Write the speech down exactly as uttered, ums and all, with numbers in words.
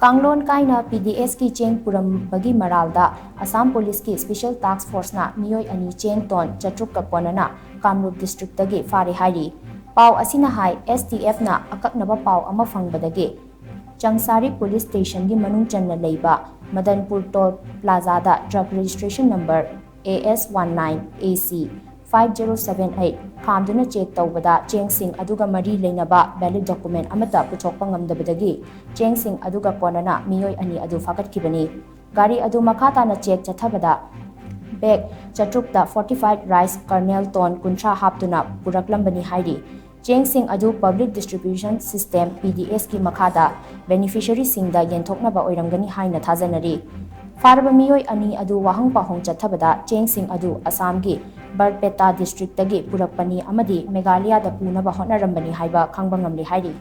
ꯀꯥꯡꯂꯣꯟ ꯀꯥꯏꯅ ꯄꯤ ꯗꯤ ꯑꯦꯁꯀꯤ ꯆꯦꯡ ꯄꯨꯔꯝꯕꯒꯤ ꯃꯔꯥꯜꯗ ꯑꯁꯥꯝ ꯄꯨꯂꯤꯁꯀꯤ ꯁ꯭ꯄꯦꯁꯤꯌꯦꯜ ꯇꯥꯁꯛ ꯐꯣꯔꯁꯅ ꯃꯤꯑꯣꯏ ꯑꯅꯤ ꯆꯦꯡ ꯇꯣꯟ ꯆꯥꯇ꯭ꯔꯨꯛꯀ ꯀꯣꯟꯅꯅ ꯀꯥꯃꯔꯨꯞ ꯗꯤꯁꯇ꯭ꯔꯤꯛꯇꯒꯤ ꯐꯥꯔꯦ ꯍꯥꯏꯔꯤ꯫ ꯄꯥꯎ ꯑꯁꯤꯅ ꯍꯥꯏ, ꯑꯦꯁ ꯇꯤ ꯑꯦꯐꯅ ꯑꯀꯛꯅꯕ ꯄꯥꯎ ꯑꯃ ꯐꯪꯕꯗꯒꯤ ꯆꯪꯁꯥꯔꯤ ꯄꯨꯂꯤꯁ ꯁ꯭ꯇꯦꯁꯟꯒꯤ ꯃꯅꯨꯡ ꯆꯟꯅ ꯂꯩꯕ ꯃꯗꯟꯄꯨꯔ ꯇꯣꯜ ꯄ꯭ꯂꯥꯖꯥꯗ truck registration number A S one nine A C five zero seven eight ꯈꯥꯝꯗꯨꯅ ꯆꯦꯛ ꯇꯧꯕꯗ ꯆꯦꯡꯁꯤꯡ ꯑꯗꯨꯒ ꯃꯔꯤ ꯂꯩꯅꯕ ꯚꯦꯂꯤꯗ ꯗꯣꯀꯨꯃꯦꯟ ꯑꯃꯠꯇ ꯄꯨꯊꯣꯛꯄ ꯉꯝꯗꯕꯗꯒꯤ ꯆꯦꯡꯁꯤꯡ ꯑꯗꯨꯒ ꯀꯣꯟꯅꯅ ꯃꯤꯑꯣꯏ ꯑꯅꯤ ꯑꯗꯨ ꯐꯥꯒꯠꯈꯤꯕꯅꯤ꯫ ꯒꯥꯔꯤ ꯑꯗꯨ ꯃꯈꯥ ꯇꯥꯅ ꯆꯦꯛ ꯆꯠꯊꯕꯗ ꯕꯦꯒ ꯆꯥꯇ꯭ꯔꯨꯛꯇ ꯐꯣꯔꯇꯤꯐꯥꯏꯗ ꯔꯥꯏꯁ ꯀꯔꯅꯦꯜ ꯇꯣꯟ ꯀꯨꯟꯊ꯭ꯔꯥ ꯍꯥꯞꯇꯨꯅ ꯄꯨꯔꯛꯂꯝꯕꯅꯤ ꯍꯥꯏꯔꯤ꯫ ꯆꯦꯡꯁꯤꯡ ꯑꯗꯨ public distribution system, P D ꯑꯦꯁꯀꯤ ꯃꯈꯥꯗ ꯕꯦꯅꯤꯐꯤꯁꯔꯤꯁꯤꯡꯗ ꯌꯦꯟꯊꯣꯛꯅꯕ ꯑꯣꯏꯔꯝꯒꯅꯤ ꯍꯥꯏꯅ ꯊꯥꯖꯅꯔꯤ꯫ ꯐꯥꯔꯕ ꯃꯤꯑꯣꯏ ꯑꯅꯤ ꯑꯗꯨ ꯋꯥꯍꯪ ꯄꯥꯎꯍꯪ ꯆꯠꯊꯕꯗ ꯆꯦꯡꯁꯤꯡ ꯑꯗꯨ ꯑꯁꯥꯝꯒꯤ ꯕꯔꯄꯦꯇꯥ ꯗꯤꯁꯇ꯭ꯔꯤꯛꯇꯒꯤ ꯄꯨꯔꯛꯄꯅꯤ ꯑꯃꯗꯤ ꯃꯦꯘꯥꯂꯌꯥꯗ ꯄꯨꯅꯕ ꯍꯣꯠꯅꯔꯝꯕꯅꯤ ꯍꯥꯏꯕ ꯈꯪꯕ ꯉꯝꯂꯤ ꯍꯥꯏꯔꯤ꯫